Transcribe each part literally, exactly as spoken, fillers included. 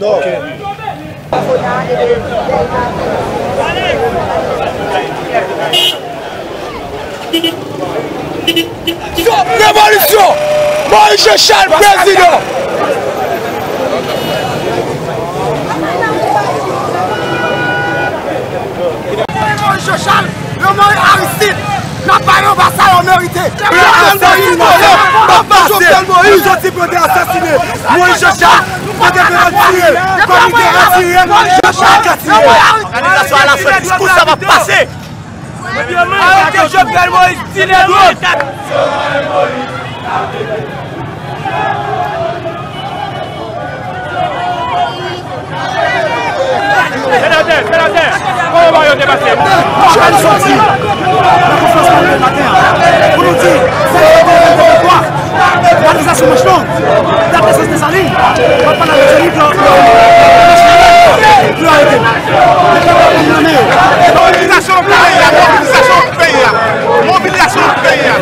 Ok. Revolisyon! Moïse Jean Charles prezidan! Moïse Jean Charles, Lemoyne Aristide, n ap ba yo ba sa yo merite. Asasinen, pa pase. Yo soti pou yo te asasinen Moïse Jean Charles, pou yo te vin retire, kòm li te retire Jean Charles Catier. Òganizasyon a la fè diskou, sa va pase. Arete Jovenel Moïse, tire dwòg. Senatè, senatè, kòman ba yo te pase? Jodi a nou soti nan konferans pale maten an pou nou di, se yon dènye vwa, òganizasyon Manch Long, dapre sans Desalin, w ap pale avèk Johnny Flo, Flo, Flo arete. Mobilizasyon nan peyi a, mobilizasyon nan peyi a, mobilizasyon nan peyi a.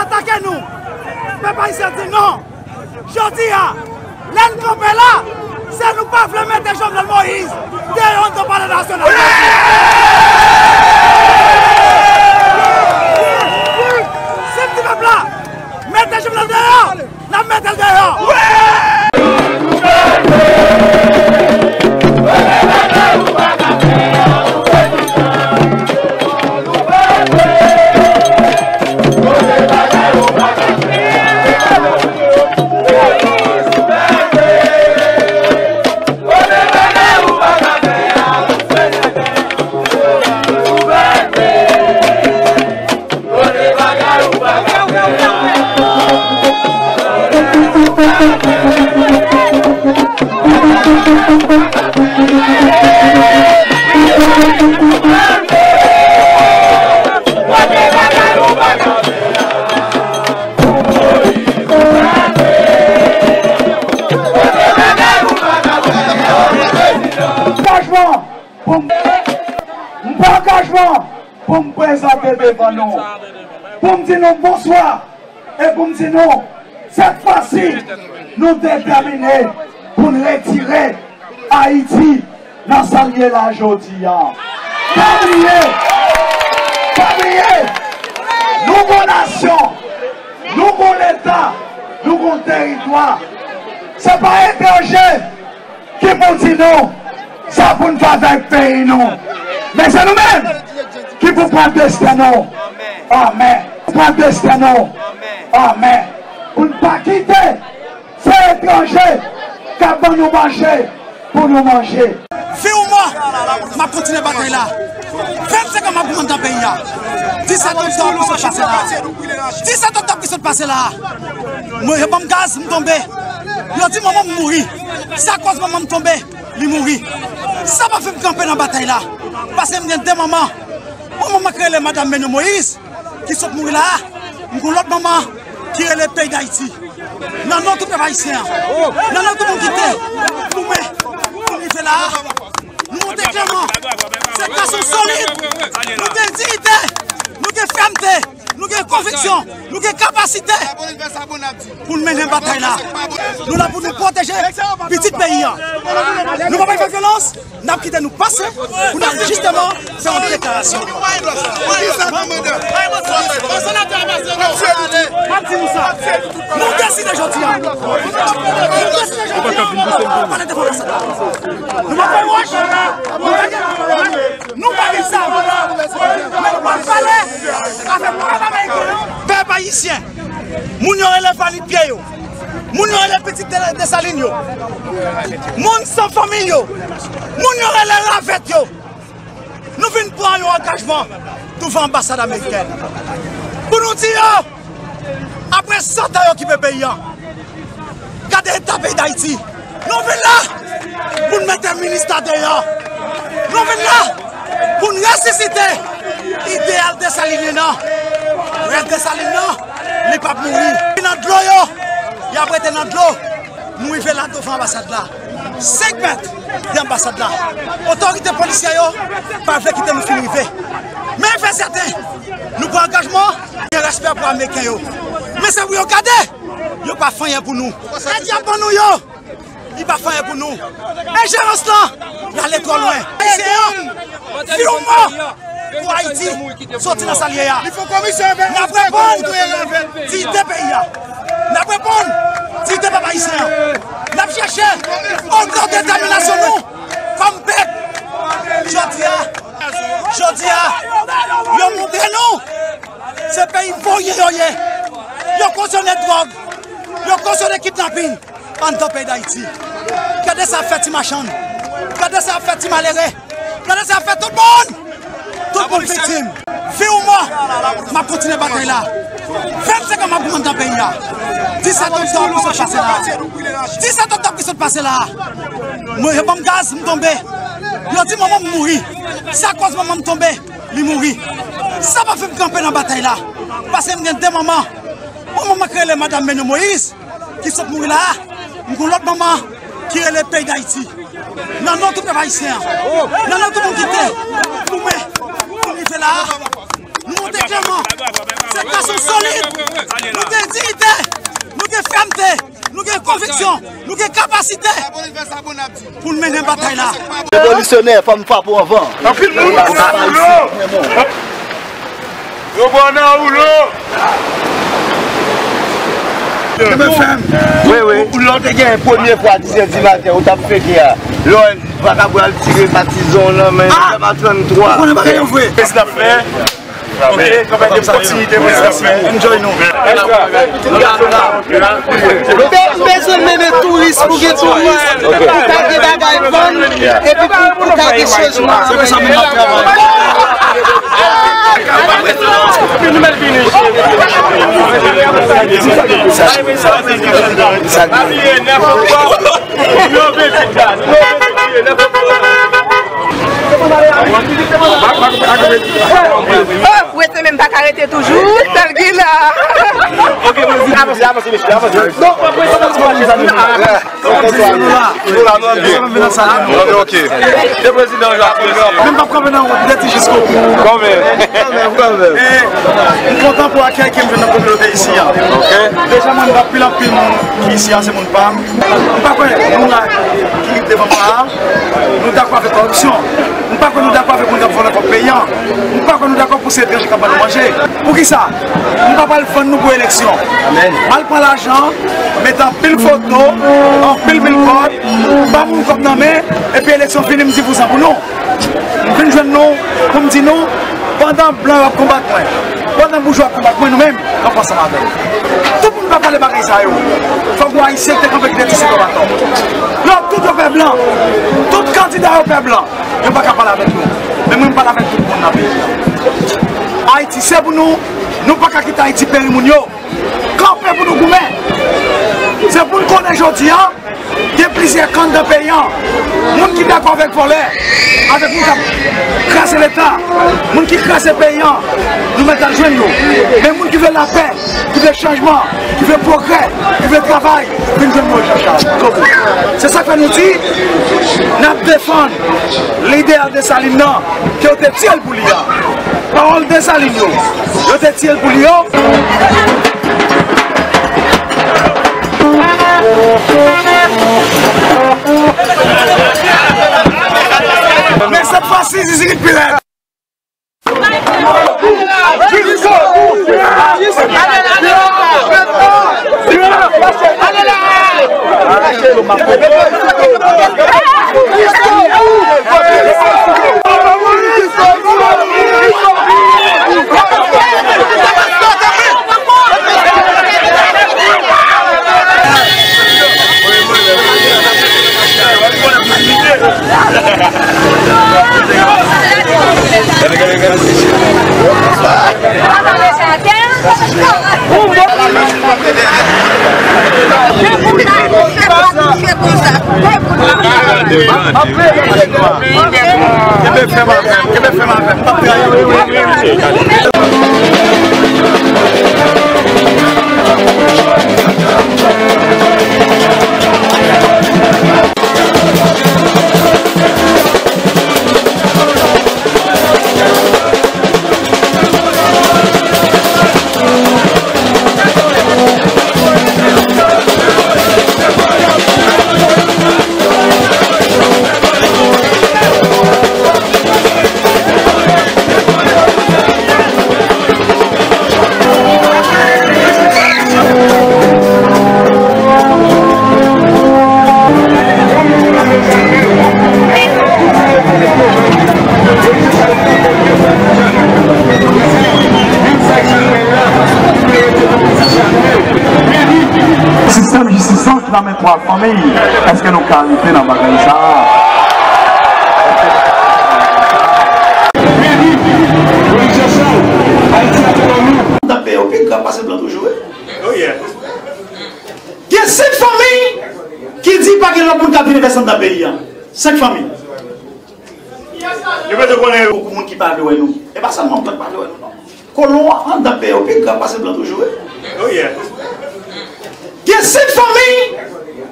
Atake nou! Pèp ayisyen di non! Jodi a, lè n kanpe la, se nou pa vle mete Jovenel Moïse deyò anndan Palè Nasyonal. Si m di pèp la, mete Jovenel deyò, n ap mete l deyò. Angajman pou m, m pran angajman pou m prezante devan nou, pou m di nou bonswa e pou m di nou, sèt fwa si, nou detèmine pou n retire Ayiti nan sa l ye la jodi a. Pa bliye, pa bliye, nou gon nasyon, nou gon leta, nou gon teritwa. Se pa etranje ki pou di nou sa pou n fè avèk peyi nou. Men se nou menm ki pou pran desten nou. Anmen. Pran desten nou. Anmen. Pou n pa kite se etranje k ap ban nou manje pou nou manje. Viv ou mò, m ap kontinye batay la. Vennsenk an m ap goumen nan peyi a. Disèt oktòb ki sot pase la. Disèt oktòb ki sot pase la. Mwen, yo ban m gaz, m tonbe. Yo di manman m mouri. Sa kòz manman m tonbe, li mouri. Sa pa fè m kanpe nan batay la. Paske m gen de manman. Yon manman ki rele Madanm Menno Moïse, ki sot mouri la a. M gen yon lòt manman ki rele peyi Dayiti. Nan non tout pèp ayisyen an, nan non tout moun ki te goumen pou n rive la a, nou montre klèman se gason solid, nou gen diyite, nou gen fèmte, nou gen konviksyon, nou gen kapasite pou n mennen batay la. Nou la pou nou pwoteje pitit peyi an. Nou pa bay fè vyolans. N ap kite nou pase pou n al jisteman fè yon deklarasyon. M ap di nou sa. Nou deside jodi a. Nou deside jodi a. Nou pa pale wòch. Nou pa pale wòch. Nou pa gen, nou pa gen zam. Men nou pral pale avèk pèp ameriken an. Pèp ayisyen. Moun yo rele valid pye yo. Moun yo rele pitit Desalin yo. Moun san fanmi yo. Moun yo rele ravèt yo. Nou vin pran yon angajman douvan anbasad amerikèn. Pou nou di yo, apre san tan yo okipe peyi an, gade eta peyi Dayiti. Nou vin la pou n mete minis la deyò. Nou vin la pou n resisite ideyal Desalinyen an. Pèp Desalin nan, li p ap mouri. Li nan dlo yo, y ap rete nan dlo. Nou rive la devan anbasad la. Senk mèt de anbasad la. Otorite polisyè yo pa vle kite nou fin rive. Men fè sèten, nou pran angajman, gen respè pou Ameriken yo. Men se pou yo gade, yo pa fè anyen pou nou. Èd y ap ban nou yo, li pa fè anyen pou nou. Enjerans lan, l ale twò lwen. Ayisyen an, vi w mò pou Ayiti soti nan sa l ye a. N ap reponn diyite peyi a. N ap reponn diyite pèp ayisyen an. N ap chèche otan detèminasyon nou kòm pèp. Jodi a, jodi a, yo montre nou se peyi voryen yo ye. Yo kosyone dwòg, yo kosyone kidnapin anndan peyi Dayiti. Gade sa y ap fè ti machann. Gade sa y ap fè ti malere. Gade sa y ap fè tout moun. Tout moun viktim. Vi ou mò. M ap kontinye batay la. Vennsenk an m ap goumen anndan peyi a. Disèt oktòb ki sot pase la. Disèt oktòb ki sot pase la. Mwen, yo ban m gaz, m tonbe. Yo di manman m mouri. Sa kòz manman m tonbe, li mouri. Sa pa fè m kanpe nan batay la. Paske m gen de manman. Yon manman ki rele Madanm Menno Moïse, ki sot mouri la a, m gen lòt manman ki rele peyi Dayiti. Nan non tout pèp ayisyen an, nan non tout moun ki te goumen pou n rive la a, nou montre klèman, se gason solid, nou gen diyite, nou gen fèmte, nou gen konviksyon, nou gen kapasite pou n mennen batay la. Revolisyonè, fò m frape w anvan. Anpil moun nan woulo. Yo pran nan woulo. Kenbe fèm. Wi, wi. Ou, lè w te gen premye fwa dizè di maten, ou t ap fè gè a. Lè w pa ka pral tire patizan w nan men, ah! Fèm a tranntwa. Ou konnen bagay yo vre. Prezidan fè. Ok, kanpay de pwoksimite, prezidan fè. Enjoy nou. Be-, bezwen mennen touris pou gen touris, pou ka gen bagay vann, epi pou, pou ka gen choz manje. Se pou sa moun ap travay. Rete menm pa ka rete toujou, tèl ki la. Ok, avanse, avanse, mesye, avanse. Non, pa prese, pa prese. Nou la, nou la, nou byen. Nou la, nou ok. Se prezidan Jacques. Menm p ap kanpe nan wout, nèt jis kou. Kanmenm. Kanmenm, kanmenm. E, m kontan pou akèy ke m jwenn nan kominote isi a. Ok. Deja, mwen, m anpil, anpil moun ki isi a, se moun pa m. M pa kwè nou la ki devan pa a, nou dakò avèk kòripsyon. M pa kwè nou dakò avèk moun k ap vòlè kòb peyi a. M pa kwè nou dakò pou se etranje k ap ban nou manje. Poukisa? M pa pral vann nou pou eleksyon. Amèn. M al pran lajan, mete anpil foto, anpil bilbòd, ba moun kòb nan men, epi eleksyon fini, m di vouzan pou nou. M vin jwenn nou pou m di nou, pandan blan yo ap konbat mwen, pandan boujwa ap konbat mwen, nou menm, kanpe ansanm avè m. Tout moun pa pale bagay sa yo. Fòk gon Ayisyen ki te kanpe ki te di se konbatan. Non, tout yo pè blan. Tout kandida yo pè blan. Yo pa ka pale avèk nou. Men mwen, m pale avèk tout moun nan peyi a. Ayiti se pou nou. Nou pa ka kite Ayiti peri moun yo. Kanpe pou nou goumen. Se pou n konnen jodi a, gen plizyè kan nan peyi a. Moun ki dakò avèk vòlè, avèk moun k ap kraze Leta, moun ki kraze peyi a, nou mèt al jwenn yo. Men moun ki vle lapè, ki vle chanjman, ki vle pwogrè, ki vle travay, vin jwenn Moyiz Jan Chal. Se sa k fè nou di, n ap defann lidè a Desalin nan, ke yo te tiye l pou li a. Pawòl Desalin yo, yo te tiye l pou li yo. Men sèt fwa si, Zizi pi rèd. Kenbe fèm avè m, kenbe fèm avè m, m p ap trayi w. Nan men twa fanmi, èske nou ka rive nan bagay sa a? Nan peyi yo pi grav pase blan toujou, wi. Gen senk fanmi ki di pa gen lòt moun k ap vin envesti anndan peyi a. Senk fanmi. Yo bezwen konnen yo. Pou moun ki pa vle wè nou. E pa sèlman blan ki pa vle wè nou, non. Kolon an anndan peyi yo pi grav pase blan toujou, wi. Gen senk fanmi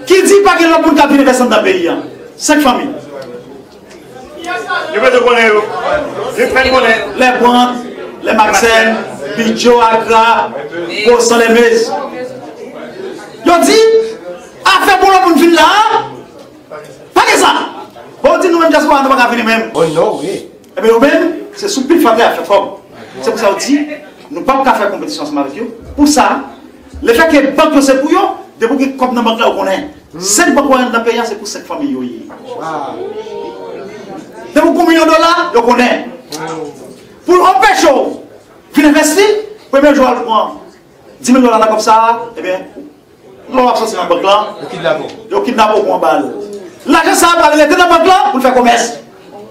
ki di pa gen lòt moun k ap vin envesti anndan peyi a. Senk fanmi. Yo bezwen konnen yo. Yo fè konnen. Les Brandt, les Maxène, Bidjo, Agra, Kosan, Lemez. Yo di, afè pou lòt moun vin la a, pa gen sa. Bon, yo di nou menm dyaspora, nou pa ka vini menm. Oh non, wi. Ebyen, yo menm, se sou pil fatra y ap fè kòb. Se pou sa yo di, nou p ap ka fè konpetisyon ansanm avèk yo. Pou sa, lefètke bank yo se pou yo, depi w gen kòb nan bank la, yo konnen. Senk bank ou wè nan peyi a, se pou senk fanmi yo ye. Depi w gen yon milyon dola, yo konnen. Pou anpeche w vin envesti, premye jou a, ou pran dis mil dola nan kòb sa a, ebyen, lè w ap soti nan bank lan, yo kidnape w, yo kidnape w pou anba l. Lajan sa a pral rete nan bank lan pou l fè komès.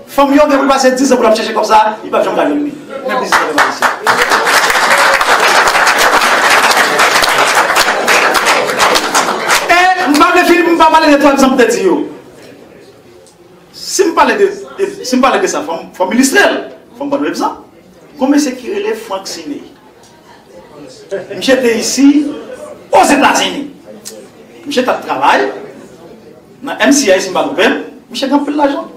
Fanmi yo gen pou l pase dis an pou l ap chèche kòb sa a, li p ap janm ka jwenn li. Men biznis nan peyi ayisyen. E m pa vle fini pou m pa pale de twa egzanp m te di yo. Si m pale de, si m pale de sa, fò m, fò m ilistre l. Fò m ba nou egzanp. Gon mesye ki rele Frank Sine. Misye te isi Ozetazini. Misye t ap travay nan M C I, si m pa twonpe m. Misye gen anpil lajan.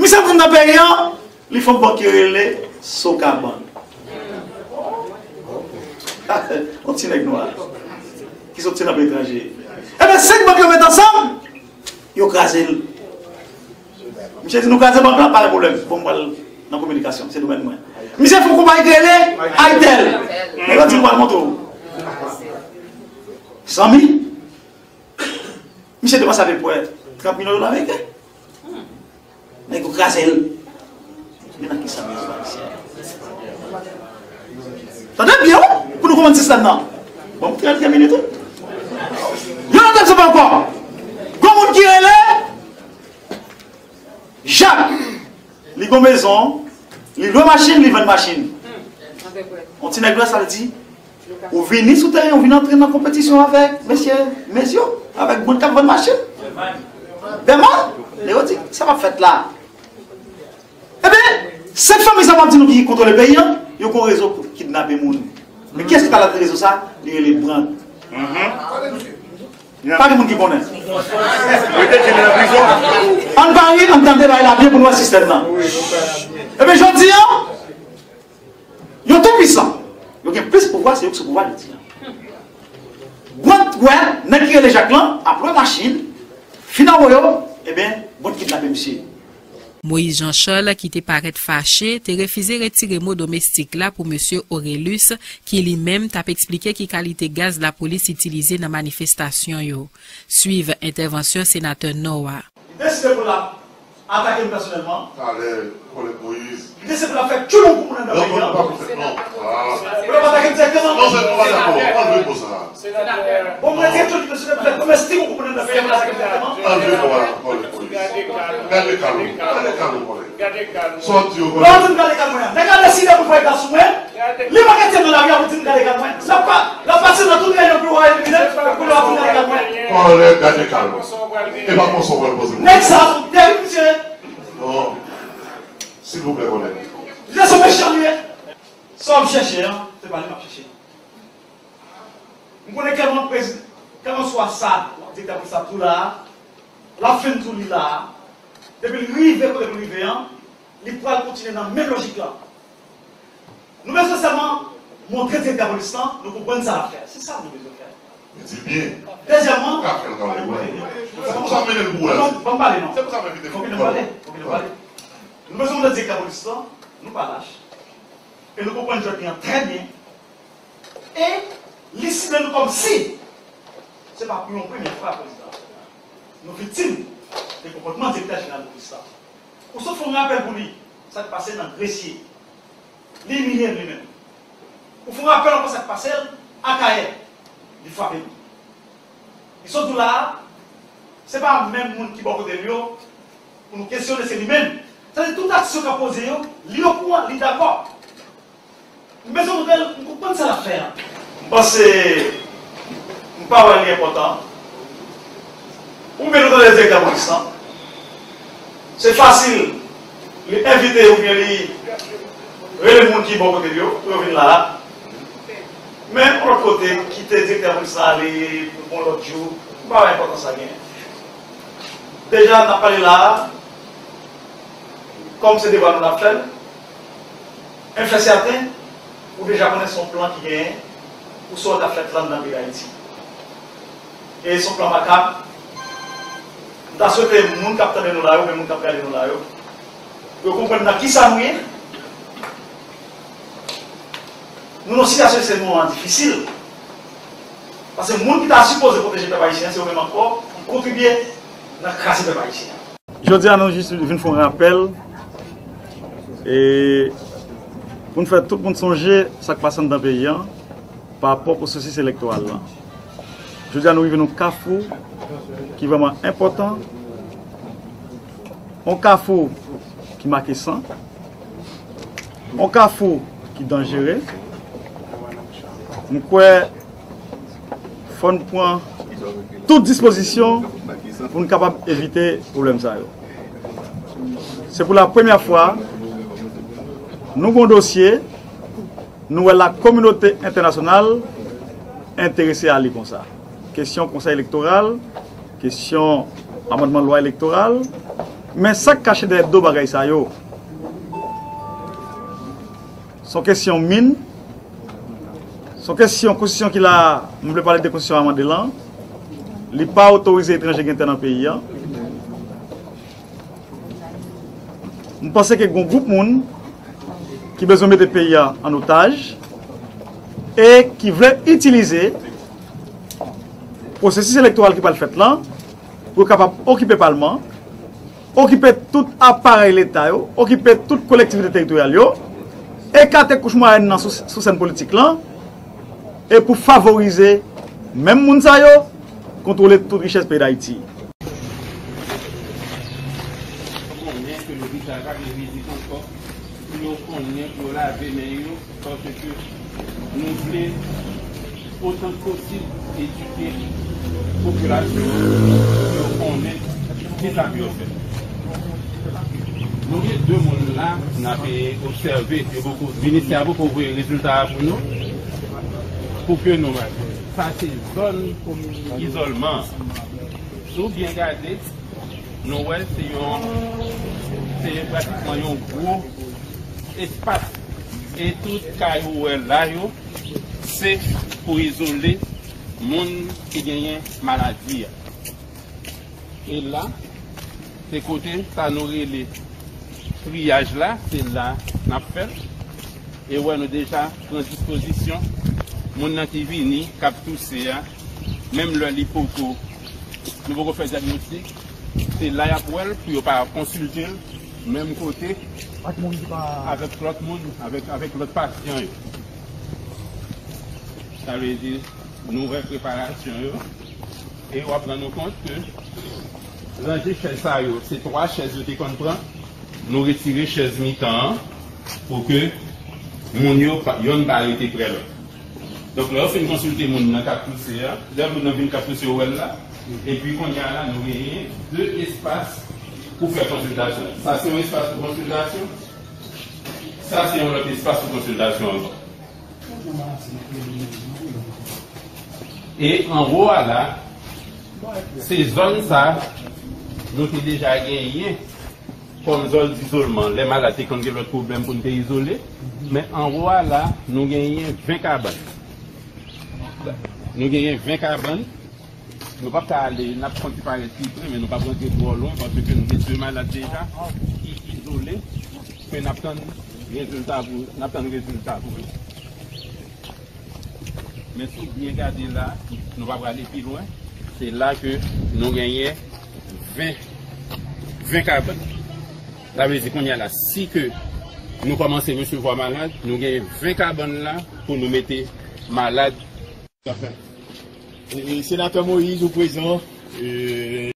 Misye antre nan peyi an, li fè yon bank ki rele Sokabank. Yon ti nèg nwa ki soti nan peyi etranje. Ebyen, senk bank yo met ansanm, yo kraze l. Misye di, "Nou kraze bank lan, pa gen pwoblèm. Bon, m pral nan kominikasyon, se domèn mwen." Misye fè yon konpayi ki rele Itel. Nèg yo di, "M pral montre w." Zanmi, misye depanse apeprè trant milyon dola ameriken. Nèg yo kraze l. Men nan kisa peyi ayisyen. Tande byen, wi, pou nou konprann sistèm nan. Bon, m trè, trè minit, wi. Yon lòt egzanp ankò. Gon moun ki rele Jak. Li gon mezon, li lwe machin, li vann machin. Yon ti nèg lwe, sa vle di, ou vini sou teren, ou vin antre nan konpetisyon avèk mesye Mezyo, avèk moun k ap vann machin. Bèman, lè yo di, sa p ap fèt la. Ebyen, senk fanmi sa m ap di nou ki kontwole peyi an, yo gon rezo pou kidnape moun. Men kiyès ki pale de rezo sa? Li rele Brand. Pa gen moun ki konnen. Yo te di l nan prizon. Ann pale, ann tande bagay la byen pou nou wè sistèm nan. Ebyen, jodi an, yo tou pwisan. Yo gen plis pouvwa, se yo ki sou pouvwa jodi an. Gwant wè, nèg ki rele Jak lan, ap lwe machin, fin anwo yo, ebyen, gwant kidnape misye. Moïse Jean Charles, ki te parèt fache, te refize retire mo domestik la pou mesye Orelus, ki li menm t ap eksplike ki kalite gaz lapolis itilize nan manifestasyon yo. Swiv entèvansyon senatè Nò a. Li deside pou l ap atake m pèsonèlman. Talè, kòlèg Moïse. Li deside pou l ap fè tchoulou pou moun anndan peyi an. Non, non, non, pa pou fèt, non. Ah. Pou l ap atake m dirèkteman. Non, se nou pa dakò. Anlve mo sa. Bon, mwen te tou li deside pou fè domestik pou moun anndan peyi an, pou l atake m dirèkteman. Anlve mo a, kòlèg Moïse. Gade kalou. Gade kalou, kòlèg. Gade kalou. Sa w ap di yo, kòlèg. Lè w di m gade kalou mwen an. Nèg la deside pou fè gaz sou mwen. Li pa ka tyenn nan lari a pou di m gade gad mwen. L ap pa, l ap pase nan tout reyinyon pou yo elimine, pou yo ap di gade gad mwen. Kòlèg, gade kalm. E pa konsa w pral poze pwoblèm. Nèg sa a son terib, mesye. Non. Silvouplè, kòlèg. Li se yon mechan li ye. Sa w ap chèche an, se pa li m ap chèche. M konnen kèlman prezidan, kèlmanswa sa, direktè polis la ap tou la a, l ap fin tou li la a, depi l rive kote pou l rive an, li pral kontinye nan menm lojik lan. Nou bezwen sèlman montre direktè polis lan, nou konprann sa l ap fè. Se sa nou bezwen fè. Li di l byen. Dezyèmman, ou ka fè l kanmenm, wi. Se pou sa m mennen l pou ou la. Non, ban m pale non. Se pou sa m envite l. Fòk li pale, fòk li pale. Nou bezwen montre direktè polis lan, nou pa lach. E nou konprann jwèt li an trè byen. E li sible nou kòmsi se pa pou yon premye fwa, prezidan. Nou viktim de konpòtman direktè jeneral polis la. Ou sot fè yon rapèl pou li, sa k pase nan Gresye. Li imilye m li menm. Ou fè yon rapèl ankò sa k pase l Akayè. Li frape m. Li sot di w la a, Se pa menm moun ki bò kote l yo pou nou kesyone, se li menm. Sa vle di tout aksyon k ap poze yo, li okouran, li dakò. M bezwen montre l, m konprann sa l ap fè a. M panse, m pa wè li enpòtan. Ou menm nou tande direktè polis lan. Se fasil, li envite oubyen li rele moun ki bò kote l yo pou yo vin la a. Men yon lòt kote, kite direktè polis la ale pou yon lòt jou, m pa wè enpòtans sa genyen. Deja, n ap pale la a, kòm se devwa nou n ap fè l, enfè sèten, ou deja konnen se yon plan ki genyen pou sa w t ap fè anndan peyi Dayiti. E se yon plan makab. M ta swete moun k ap tande nou la yo, oubyen moun k ap gade nou la yo, pou yo konprann nan kisa nou ye. Nou nan sitiyasyon ekstrèmman difisil. Paske moun ki ta sipoze pwoteje pèp ayisyen an, se yo menm ankò, ki kontribye nan kraze pèp ayisyen an. Jodi a, nou jis vin fè yon rapèl, e pou n fè tout moun sonje sa k pase anndan peyi an, pa rapò pwosesis elektoral la. Jodi a, nou rive nan yon kafou ki vrèman enpòtan, yon kafou ki make san, yon kafou ki danjere. M kwè fò n pran tout dispozisyon pou n kapab evite pwoblèm sa yo. Se pou la premyè fwa, nou gen yon dosye, nou wè lakominote entènasyonal enterese a li konsa. Kesyon konsèy elektoral, kesyon amandman lwa elektoral, men sa k kache dèyè do bagay sa yo, se yon kesyon min, se yon kesyon konstitisyon ki la, m vle pale de konstitisyon amande lan, li pa otorize etranje gen tè nan peyi a. M panse ke gen yon gwoup moun ki bezwen mete peyi a an otaj e ki vle itilize pwosesis elektoral ki pral fèt lan pou yo kapab okipe palman, okipe tout aparèy leta yo, okipe tout kolektivite teritoryal yo, ekate kouch mwayèn nan sou, sou sèn politik lan, e pou favorize menm moun sa yo kontwole tout richès peyi Dayiti. Konnen ke nou deja pa gen vizit ankò, pou yo konnen, pou yo lave men yo, paske nou vle otan k posib edike popilasyon an, pou yo konnen kisa pou yo fè. Nou gen de moun la, n ap obsève, yo poko, ministè a poko voye rezilta a pou nou, pou ke nou, sa se zòn izòlman. Si w byen gade, nou wè se yon, se pratikman yon gwo espas. E tout kay ou wè la yo, se pou izole moun ki genyen maladi a. E la, se kote sa nou rele triyaj la, se la n ap fè l. E w wè nou deja pran dispozisyon. Moun nan ki vini, k ap touse a, menm lè li poko, nou poko fè dyagnostik, se la y ap wè l pou yo pa konsilte l menm kote ak moun ki pa avèk lòt moun, avèk, avèk lòt pasyan yo. Sa vle di, nou wè preparasyon yo. E w ap rann ou kont ke ranje chèz sa yo, se twa chèz yo te konn pran. Nou retire chèz mitan an pou ke moun yo pa, yonn pa rete prè lòt. Donk, lè yo fin konsilte moun nan k ap touse a, lè moun nan vin k ap touse, yo wè l la. Epi, kounye a la, nou genyen de espas pou fè konsiltasyon. Sa se yon espas pou konsiltasyon. Sa se yon lòt espas pou konsiltasyon ankò. E anwo a la, se zòn sa nou te deja genyen kòm zòn dizolman. Lè malad te konn gen lòt pwoblèm pou n te izole, men anwo a la, nou genyen ven kabann. Nou genyen ven kabann. Nou p ap ka ale, n ap konn ti parèt pi pre, men nou p ap rantre twò lwen, paske nou gen de malad deja ki izole, ke n ap tann rezilta pou, n ap tann rezilta pou yo. Men si w byen gade la, nou pa prale pi lwen, se la ke nou genyen ven, ven kabann. Sa vle di kounye a la, si ke nou kòmanse resevwa malad, nou genyen ven kabann la pou nou mete malad. E, e, Senatè Moïse, ou prezan. E,